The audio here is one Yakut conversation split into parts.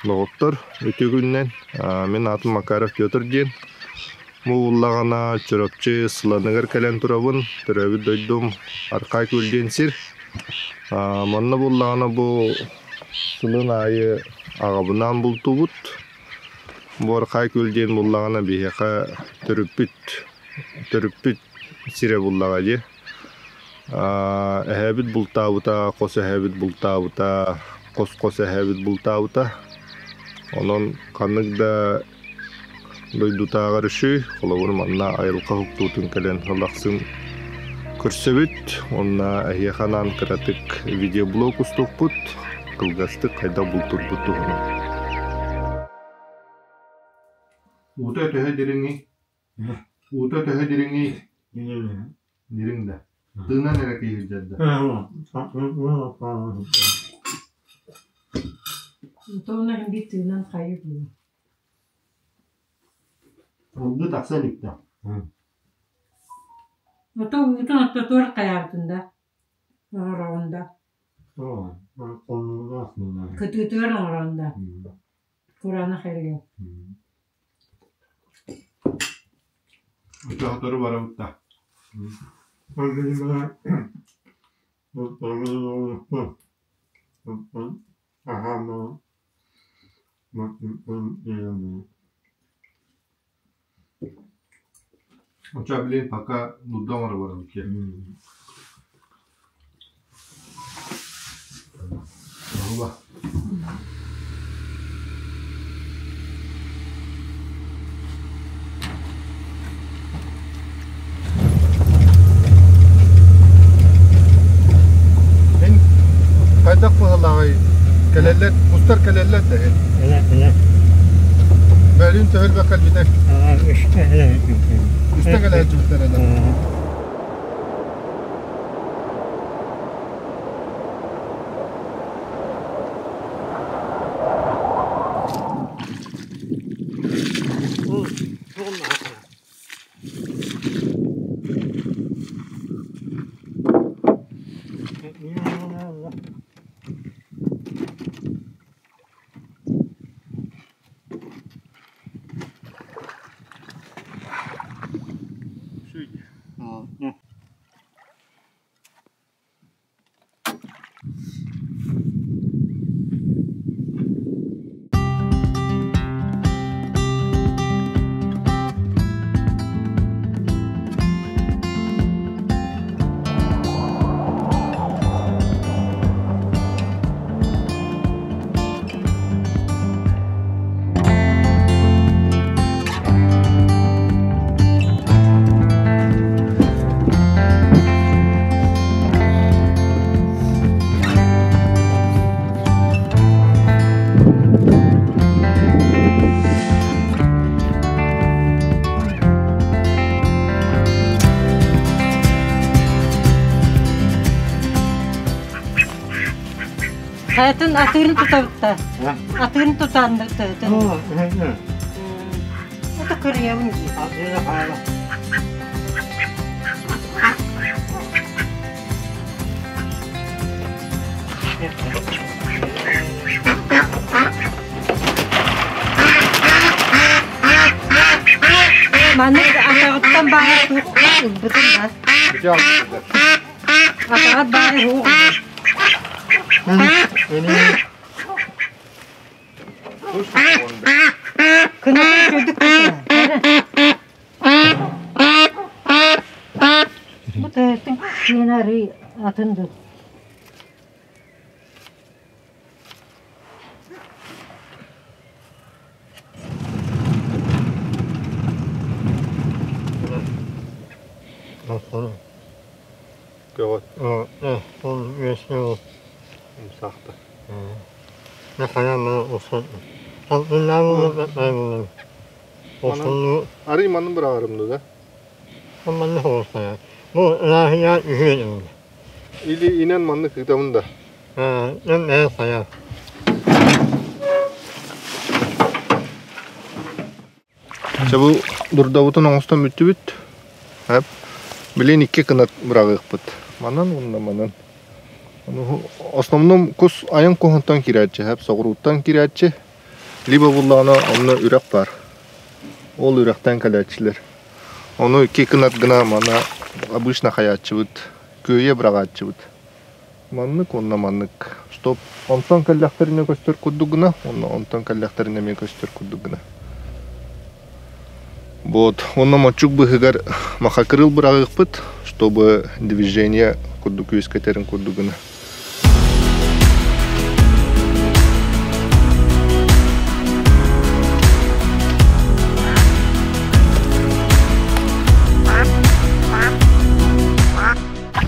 Доҕоттор, үтүө күнүнэн. Мин аатым Макаров Петр диэн. Бу буллаҕына Чурапчы Сыланыгар кэлэн турабын. Төрөөбүт дойдум Архай Күөл диэн сир. Манна буллаҕына бу сылын аайы аҕабынаан бултуубут. Бу Архай Күөл диэн буллаҕына биһиэхэ төрүппүт төрүппүт сирэ буллаҕа дии. Эһээбит бултаабыта, хос эһээбит бултаабыта, хос-хос эһээбит бултаабыта. Онон ханнык да дойдутааҕар үчүгэй, холобур манна айылҕа уһуктуутун кэлэн сыл ахсын көрсөбүт уонна эһиэхэ анаан кыратык видеоблог устуохпут, кылгастык хайдах бултуурбут туһунан. Уута төһө дириҥий? Уута төһө дириҥий? Дириҥ да. Тыынан эрэ киһирдэр да. Онтон биир тыынан хайы буолуо. Ылгы тахсан иттэ. Ото уутун ортотугар хайаабытын да, оҥороҕун да. Кытыытыгар оҥороҕун да. Кураанах эргэ. Оччоҕотору барабыт да. Оччо блин пока нудда оҥоро барабыт дии. Оһуба. Эн хайдах быһалааҕый? Кэлэллэр, кустар кэлэллэр да эн? Бөлүүн төһөлбөх кэлбитэ? Үстэ кэлээччибиттэр эн. Хайатын атыырын тутабытта. Атыырын тутааннартыытын. Это кырыйабын дии. Маннык атаҕыттан баҕар туох ылбытым да. Атаҕар баҕар уох. Кынатын үчүгдүк Бу тыһыттын сиэн арый атын дуу. Көҕүт. Умсаахта. Арый манын быраҕарым да? Или инэн маннык ыытабын да? Чэ бу дурдабытын оҥостон бүттүбүт. Эп. Билин икки кынат быраҕыахпыт. Манан уонна манан. Основном кус айан куһунтан киирээччи, эп соҕурууттан киирээччи. Либо буллаҕына онно үрэх баар. Ол үрэхтэн кэлээччилэр. Ону икки кынат гына мана обычно хайааччыбыт, күөйэ быраҕааччыбыт. Маннык уонна маннык. Стоп. Онтон кэллэхтэринэ көстөр курдук гына, уонна онтон кэллэхтэринэ эмиэ көстөр курдук гына. Вот. Уонна моччук быһыгар махакырыл быраҕыахпыт, чтобы движение курдук үөскэтэрин курдук гына.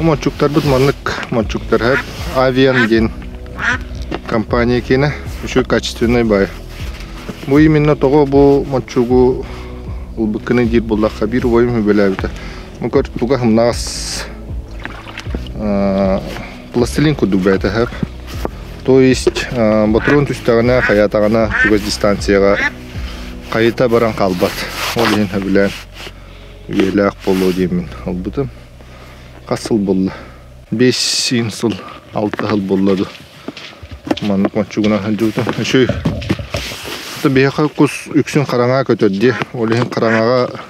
Мончуктарбыт маннык мончуктар Авиан диэн компания киэнэ үчүгэй качественный баай. Бу именно тоҕо бу мончугу ылбыккыный диир буоллахха биир убайым үбэлээбитэ. Бу көр туга сымнаҕас пластилин курдук бэйэтэ сөп. То есть ботуруон түстэҕинэ хайаатаҕына чугас дистанцияҕа хайыта баран хаалбат. Ол иһин сөбүлээн үйэлээх буолуо диэммин ылбытым. Хас сыл буолла? 5 сыл, 6 сыл буолла дуу. Маннык мончугунан сылдьыбытым. Үчүгэй. Биһиэхэ кус үксүн хараҥа көтөр дии. Ол иһин хараҥаҕа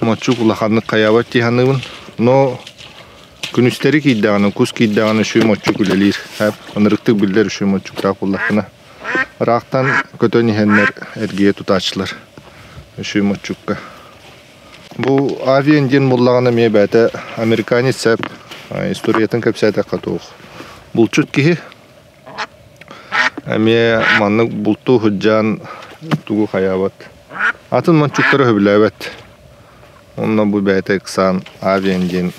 Моччук улаханнык хайаабат дии саныыбын. Но күнүстэри киирдэҕинэ, кус киирдэҕинэ үчүгэй моччук үлэлиир. Ынырыктык биллэр үчүгэй моччуктаах буоллаххына. Ыраахтан көтөн иһэннэр эргийэ тутааччылар үчүгэй моччукка. Бу Авиан диэн буоллаҕына эмиэ бэйэтэ американец сэп историятын кэпсээтэххэ туох. Булчут киһи Эмиэ маннык бултуу сылдьан тугу хайаабат. Атын мончуктары сөбүлээбэт. Онно бу бэйэтэ ыксаан Авиан диэн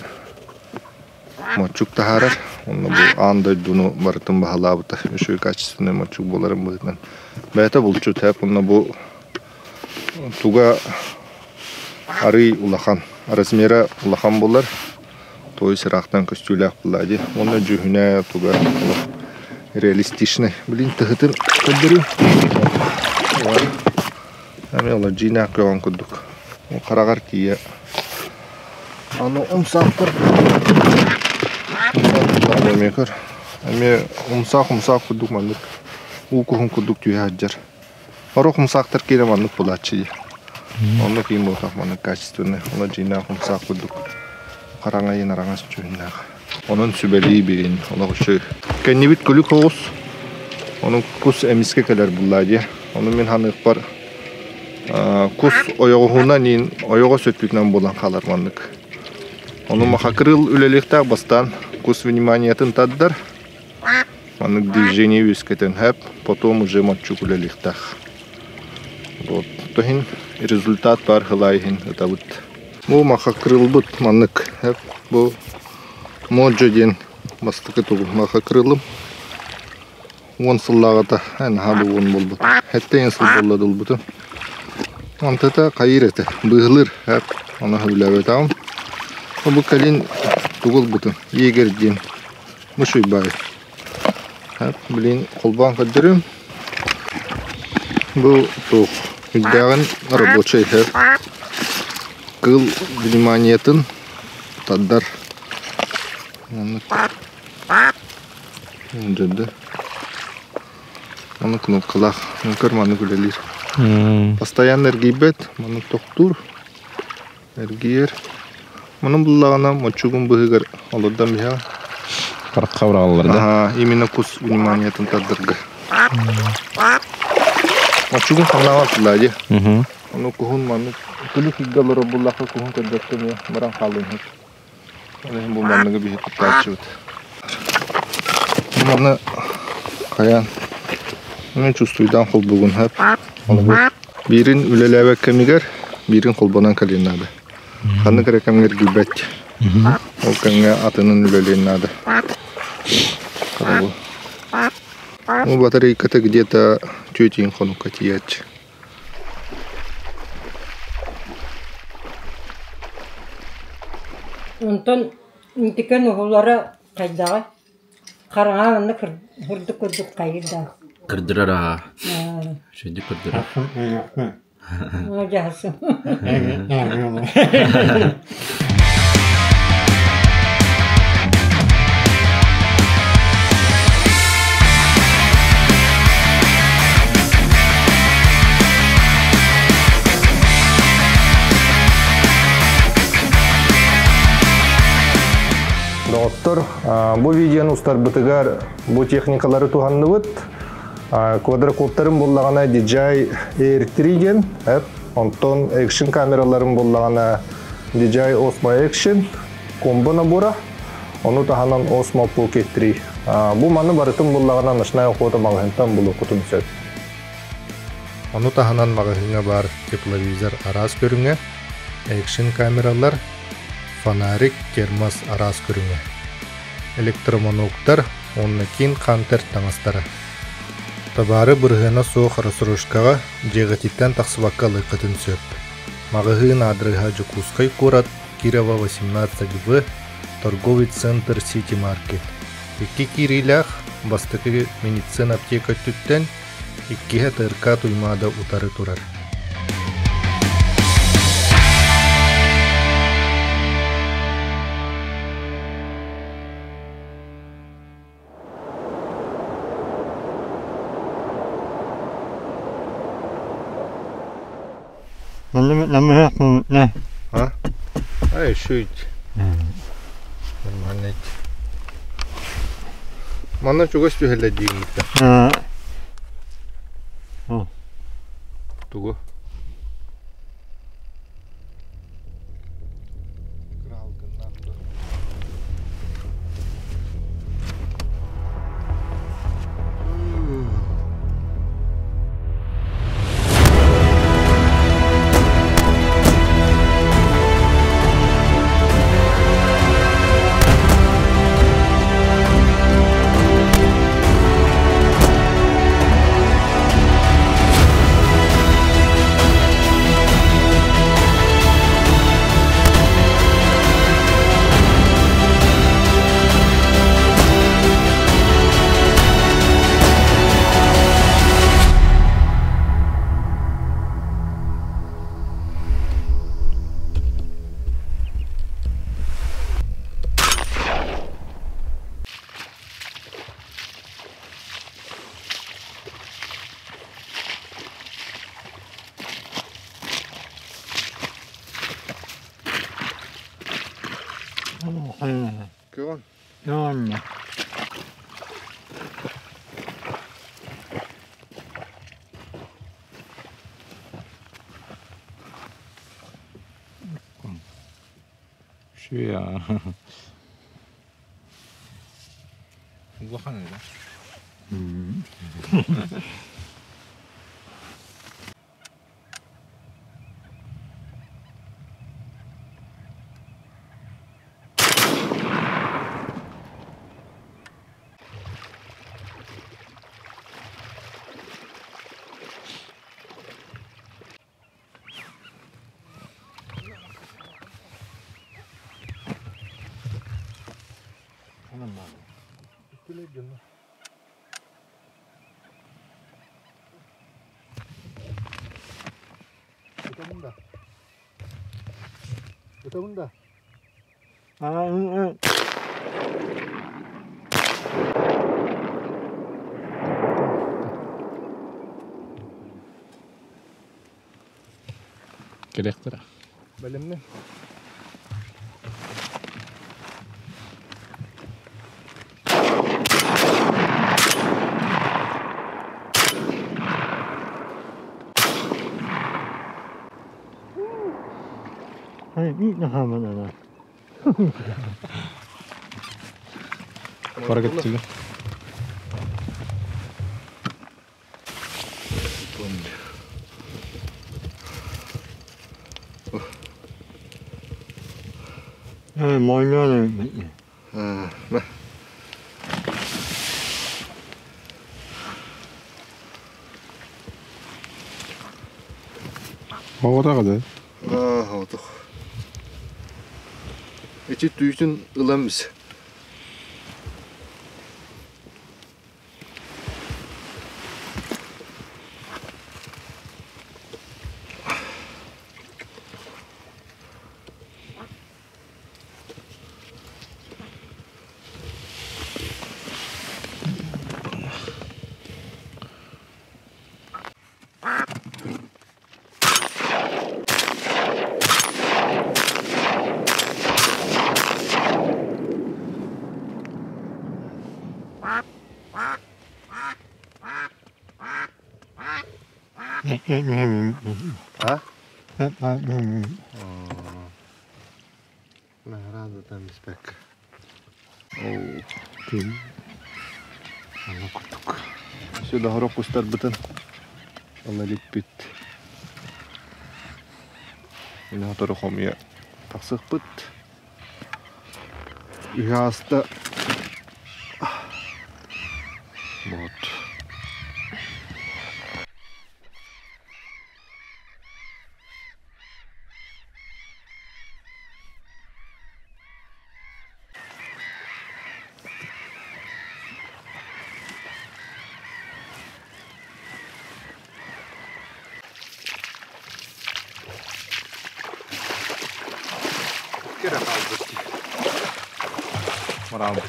мончук таһаарар. Онно бу аан дойдуну барытын баһылаабыта. Үчүгэй качественный мончук буоларын быһыытынан. Бэйэтэ булчут эп. Онно бу туга арыый улахан. Размера улахан буолар. Той сыраахтан көстүүлээх буолла дии. Уонна дьүһүнэ туга олох реалистичный. Блин, тыһытын көрдөрүү. Эми ола дьиинээх көҕөн курдук. Хараҕар тиийэ. Аны умсаахтар. Эмиэ көр. Эмиэ умсаах-умсаах курдук маннык уу куһун курдук түһэ сылдьар. Сорох умсаахтар киирэ маннык буолааччы дии. Онно киин буолтах маннык качественный, ону дьиҥнээх умсаах курдук хараҥайын араҥас дьүһүннээх. Онон сүбэлии биэрин олох үчүгэй. Кэннибит күлүк оҕус, ону кус эмискэ кэлэр буллаа дии. Ону мин ханыахпар кус ойоҕоһунан иин ойоҕос өттүтүнэн буолан хаалар маннык. Ону махакырыл үлэлиэхтээх бастаан кус вниманиетын тардар. Маннык движение үөскэтэн хэп, потом уже моччук үлэлиэхтээх. Вот, то иһин результат баар хылаа иһин ытабыт. Бу маха кырылбыт маннык хэп, бу Моджо диэн бастакы тугу маха кырылым. 10 сыллааҕыта наһаа да уон буолбут. Хэттэн сыл буолла дылбытым. Онтата хайыр этэ, быыһылыр хэп, ону сөбүлээбэтэҕим. Бу кэлин тугу ылбытым, Егерь диэн Мышуйбай. Блин, холбоон көрдөрүм. Бу туох үрдээҕин рабочай иһэр. Кыыл вниманиетын тардар. Маннык дьөрдө. Аны кнопкалаах. Көр маннык үлэлиир. Постоянно эргийбэт, маннык тохтуур. Эргийэр. Мунун буллаҕына моччугун быһыгар олордон биһэҕин. Харахха быраҕаллар да? Аһаа, именно кус вниманиетын тардарга. Моччугун хамнаабат буллаа дии. Ону куһун маннык күлүк ыйга олорор буллахха куһун көрбөккө эмиэ баран хаалыан сөп. Ол иһин бу манныгы биһи туттааччыбыт. Маны хайаан мен чувствуйдаан холбугун сөп. Холобур биирин үлэлээбэт кэмигэр биирин холбонон кэлиэн наада. Ханнык эрэ кэмҥэ эргийбэт. Ол кэмҥэ атынын үлэлиэн наада. Холобур. Ну, батарейката где-то тетин хонукка тиийээччи. Онтон интикэн уһулара хайдаҕай? Хараҥа манна кырдык курдук хайыр да. Кырдырар аа. Үчүгэйдик кырдырар. Дьаһасын. Доҕоттор, бу видеоны устарбытыгар бу техникалары туһанныбыт. Квадрокоптерым буллаҕына DJI Air 3 диэн, онтон экшн камераларым буллаҕына DJI Osmo Action комбо набора, ону таһынан Osmo Pocket 3. Бу маны барытын буллаҕына ночная охота маҕаһыынтан булуоххутун сөп. Ону таһынан маҕаһыыҥҥа баар тепловизор араас көрүҥэ, экшн камералар, фонарик, термос араас көрүҥэ, электромануктар уонна киин хантер таҥастара. Табаары бырыһыана суох рассрочкаҕа дьиэҕититтэн тахсыбакка ылыаххытын сөп. Маҕаһыын аадырыһа Дьокуускай куорат, Кирова 18В, торговый центр Сити Маркет. Икки киириилээх, бастакы медицина аптека өттүттэн, иккиһэ ТРК Туймаада утары турар. А? Ай, шуть. Нормально. Манна чугас түһэллэр диигиттэ. Тугу? Көҕөн. Шуя. Улахан да? Ытабын да. Ытабын да. Кэлиэхтэрэ. Бэлэмнэн. Пора кеттиги. Оҕотох да? Оҕотох. Ити түүтүн ылан бис. А? Наҕараадатан испэккэ. Аны курдук. Сюда хорох кустарбытын ыла иликпит. Мин сотору хомуйа тахсыахпыт. Үһү ааста. Вот. Кэрэ хаалбыт дии. Мыраабыт.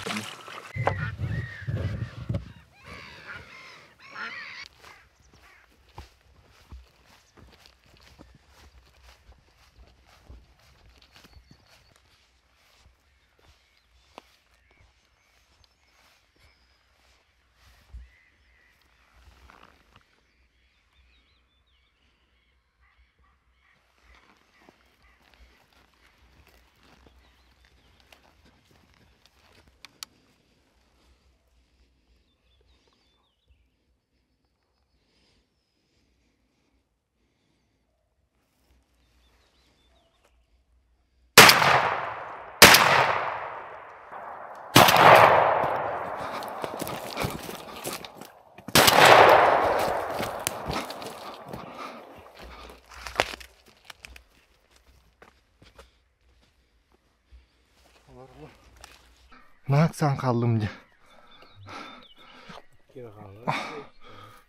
Нааксан хааллым дии.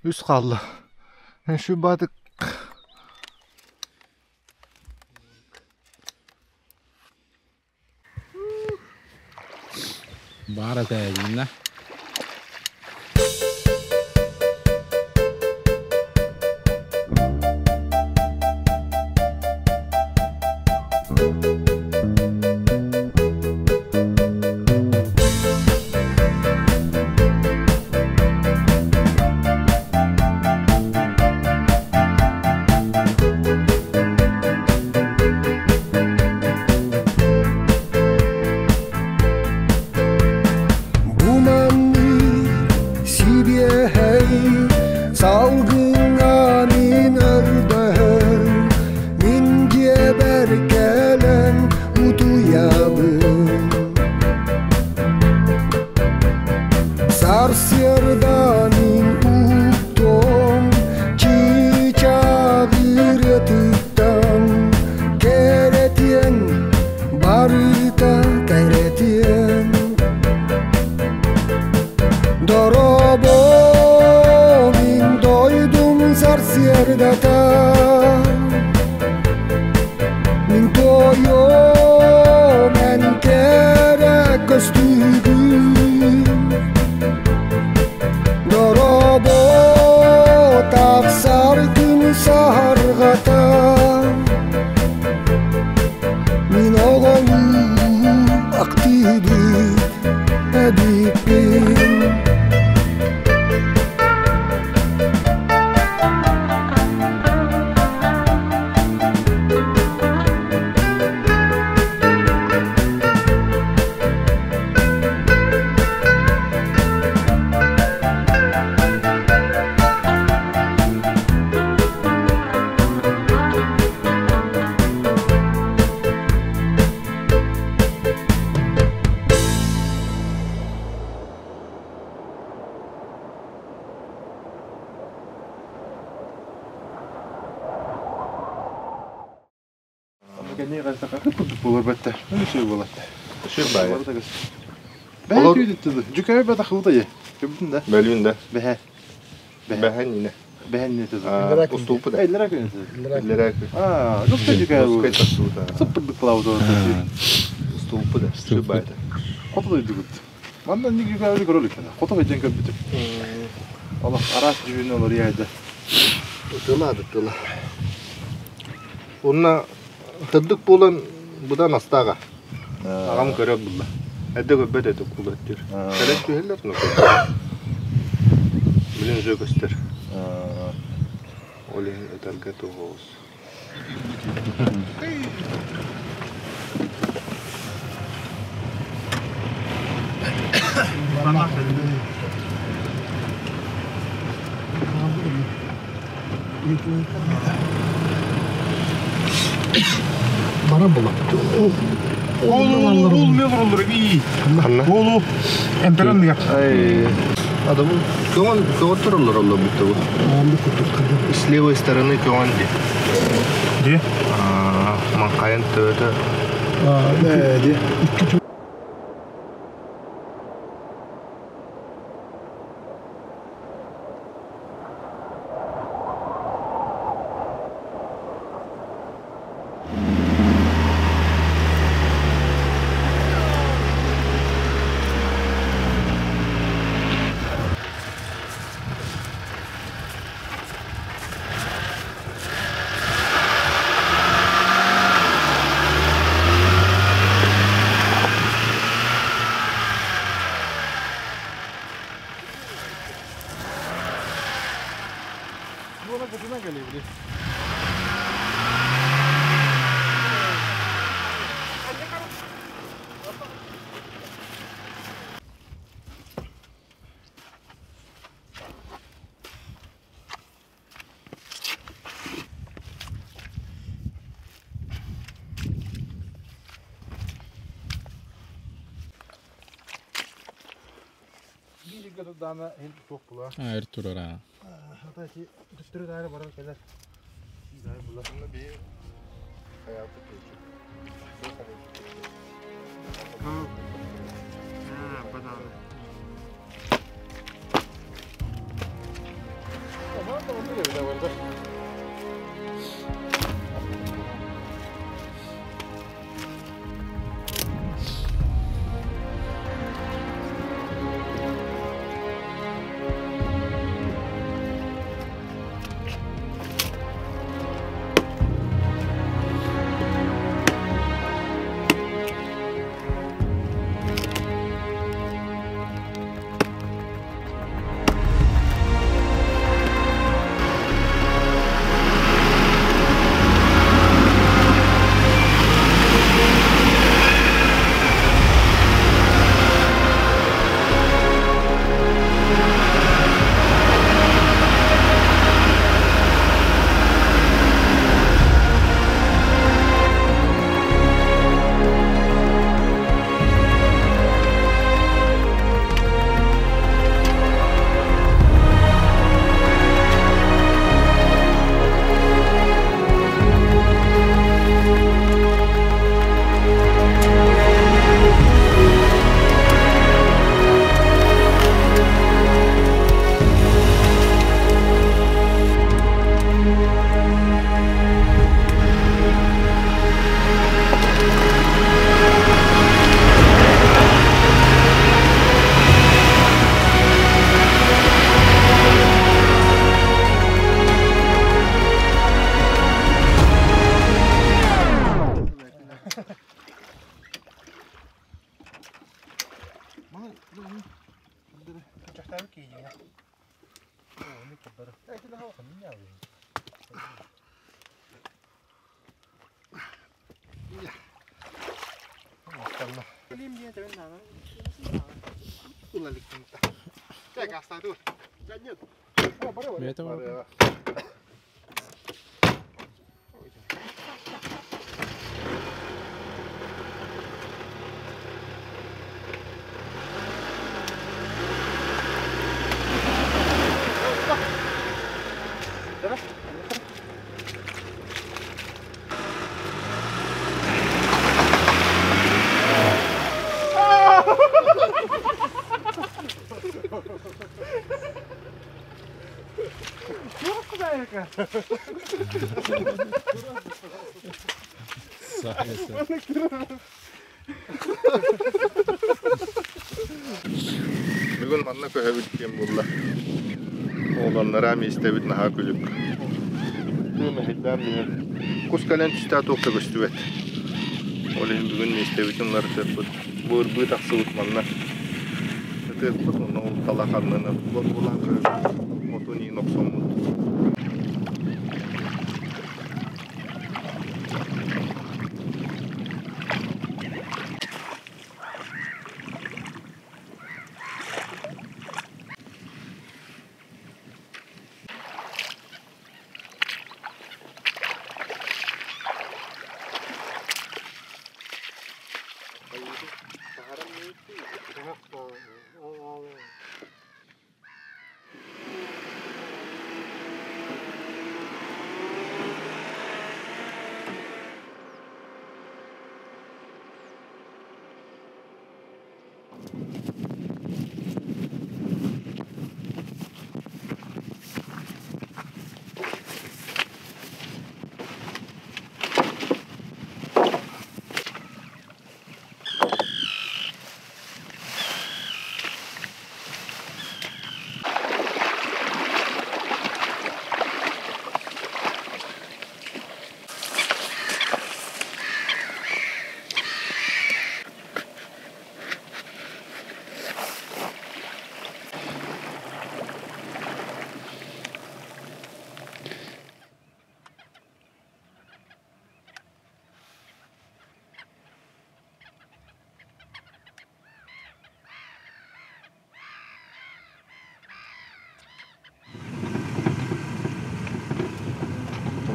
Үс хаалла. Şu баатык Баар этээйиннэ. Бу маннык сибиэһэй салгыҥҥа мин өрдөһөр, мин дьиэбэр кэлэн утуйабын. Сарсыарда мин уктуом чыычаах ырыатыттан кэрэтиэн барыта кэрэтиэн. Дорообо мин дойдум сарсыардата Мин туойуом эн кэрэ көстүүгүн Дорообо тахсар күн саһарҕата Мин оҕолуу актыыбыт эбиппин. Кэннии хайсакка курдук буолар бэтте. Үсүй буолар. Үсүй баайы. Бэһэ түүтүттү. Дьүкэбэ бата хылта ye. Көбүтүн да. Бөлүүн да. Бэһэ. Бэһэн ине. Бэһэн ине тызы. Устуупу да. Эллere күн тызы. Эллere күн. Аа, жопта дьүкэбэ. Тасуута. Сыппырдык плавута. Устуупу да. Үсүй баайы. Хото дойдугут. Манна ник дьүкэбэ көрөлүк. Хото хайден көрбүтүм. Олох араас дьүһүнү олор яйда. Тыла тыла. Онна тырдык буолан будан астаага. Аҕам көрөр булла. Эрдэ көрбөт этэ кулаттыр. Кэлэн түһэллэр но. Билин уже көстөр. Ол иһин ытарга туһуус. Бара була. Ол мен олор и. Ол эмперен Адамы көңөн көңөн тураллар олор будто бы. С левой стороны көңөн ди. Ди? Маңқайын төбөтө. Ди. Эр турара. Бэйэтэ барар. Бүгүн манна көһөбүт диэн буолла. Оҕолоннора миэстэбит наһаа күлүк. Мэһэйдээн биһэн кус кэлэн түстээ туох да көстүбэт. Ол иһин бүгүн миэстэбитин уларытыахпыт. Бу ырбыы тахсыбыт манна. Ытыахпыт онно ол талах аннынан булан көрөбүт. Отун иин охсоммут.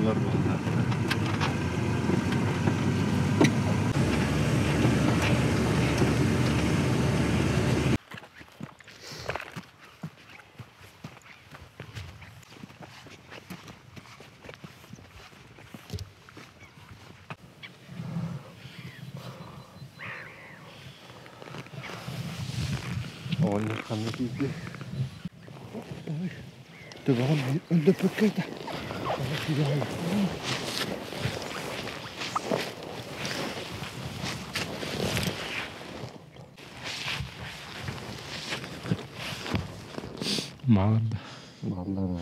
Булар буолла. Оҕонньор ханна тиийдэ? Төбөҕүн өлдөппөккө этэ. Маарда. Баллар.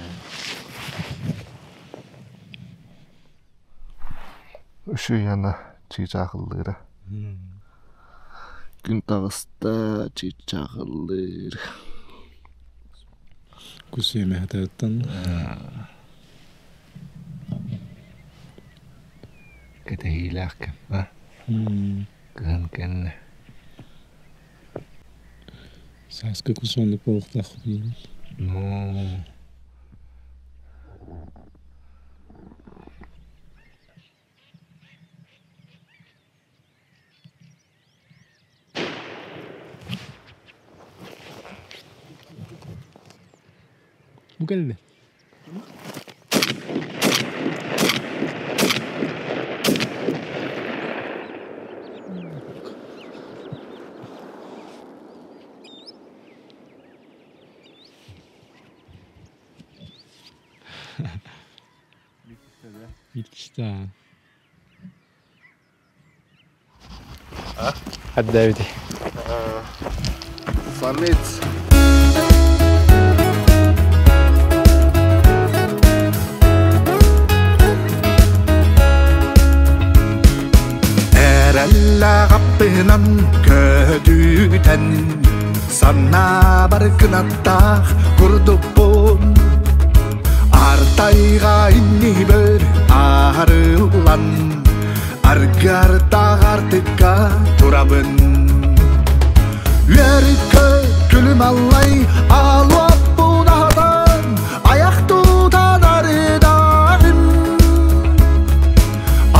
Үчүгэйэ чыычаах ыллыыра. Күн таҕыста чыычаах ыллыыр. Кус үөмэһэтиттэн Кэтэһиилээх кэм, а? Кыһын кэннэ. Сааскы кус оннук буолуохтаах. Ну, Бу кэллэ. Иккисте. Хаддаабити. Самец. Эрэллээх аппынан көтүтэн санаабар кынаттаах курдукпун Артайга иннибэр аарыллан аргартаах артыкка турабын Үөрүккө күлүм аллай алуоппун аһатан аяқ тутан арыдағым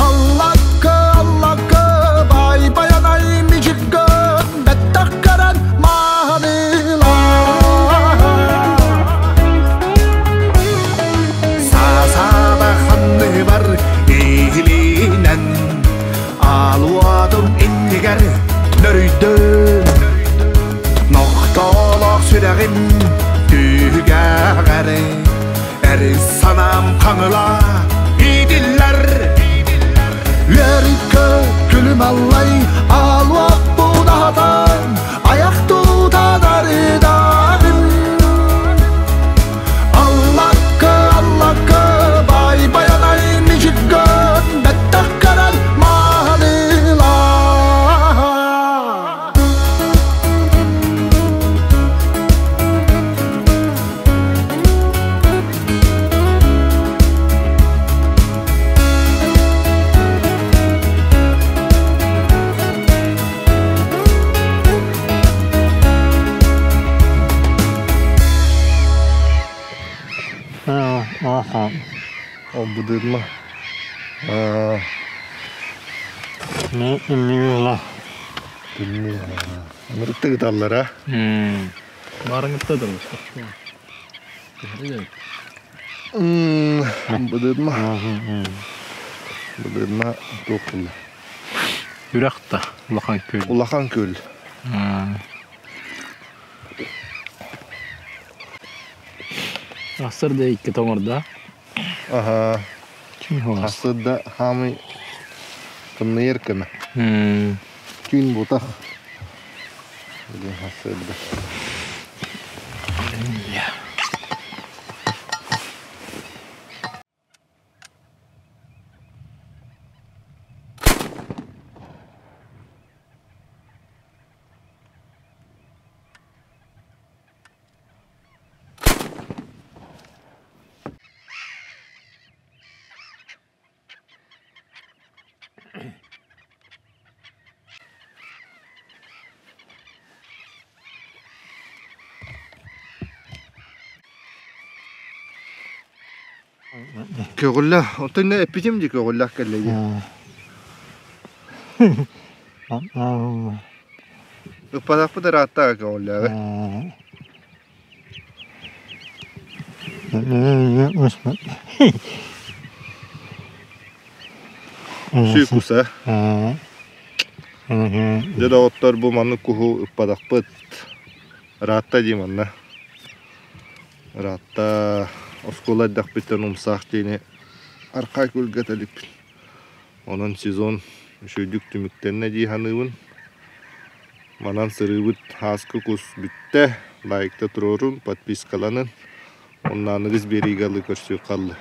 Аллакка, аллакка, бай баянай мижиккөн, бэттаккаран маанылаа. Саасаба ханныбар иһилинэн, алуатым иннигэр нөрүйдүм. Нохтолох сүрәҕим түһүгэҕэр, эр санаам хаҥыла иитиллэр. Үөрүккэ күлүм аллай алуоппун аһатан, аяқ тутан арыдағым. Аллакка, аллакка, бай баянай мижиккөн, бэттаккаран маанылаа. Аха. Ол будырма. Не именно. Мырыттык ыталлар, а? Барыңытта дұрыс. Будырма. Будырма туох Үрэх та улахан күөл. Улахан күөл. Асыр да икки тоҥорда. Аха. Ким холас. Асырда хамый тымныйар кэмэ. Түүн бутах. Асырда. Көҕүллэ, оттон не эппитим дии көҕүллээх кэллэ дии. Ыппатахпыт ыраатта көҕүллээҕи. Сүүкуса. Дьэ доҕоттор бу маннык куһу ыппатахпыт ыраатта дии манна. Ыраатта оскуола эрдэхпиттэн умсаах диэни архаай күлгэ этэликпин. Онон сезон үчүгэйдик түмүктэннэ дии саныыбын. Манан сырыыбыт ааскы кус бүттэ. Лайкта туруорун, подпискаланын. Онно аныгыс биэриигэ ылы көрсүөххэ.